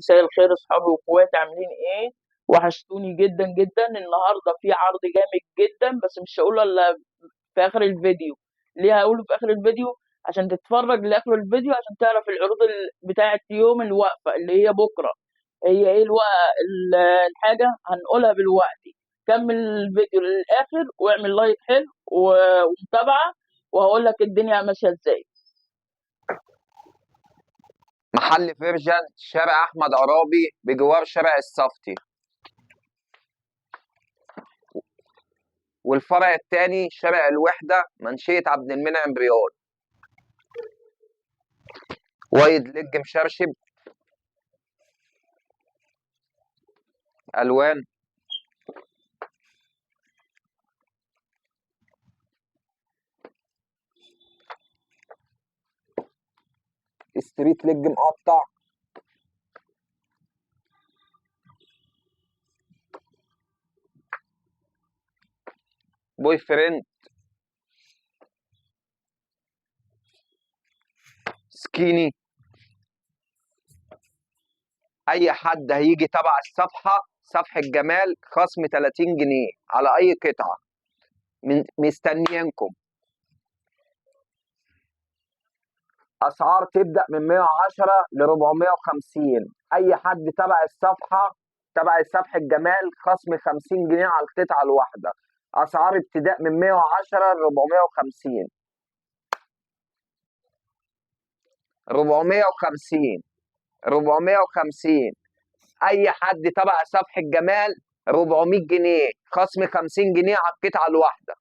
مساء الخير اصحابي واخواتي، عاملين ايه؟ وحشتوني جدا جدا. النهارده في عرض جامد جدا، بس مش هقوله الا في اخر الفيديو. ليه هقوله في اخر الفيديو؟ عشان تتفرج لاخر الفيديو عشان تعرف العروض بتاعه يوم الوقفة اللي هي بكره. هي ايه الحاجة هنقولها دلوقتي. كمل الفيديو للاخر واعمل لايك حلو ومتابعة، وهقول لك الدنيا ماشية ازاي. محل فيرجن، شارع احمد عرابي بجوار شارع الصفتي، والفرع الثاني شارع الوحدة منشيه عبد المنعم رياض. wide leg مشرشب، الوان، straight leg مقطع، boyfriend، skinny. اي حد هيجي تبع الصفحة، صفحة جمال، خصم 30 جنيه على اي قطعه. مستنيينكم. اسعار تبدا من 110 ل 450. اي حد تبع الصفحة، تبع صفحة جمال، خصم 50 جنيه على القطعة الواحدة. اسعار ابتداء من 110 ل 450. 450، 450. اي حد تبع صفحة جمال 400 جنيه، خصم 50 جنيه على القطعة الواحدة.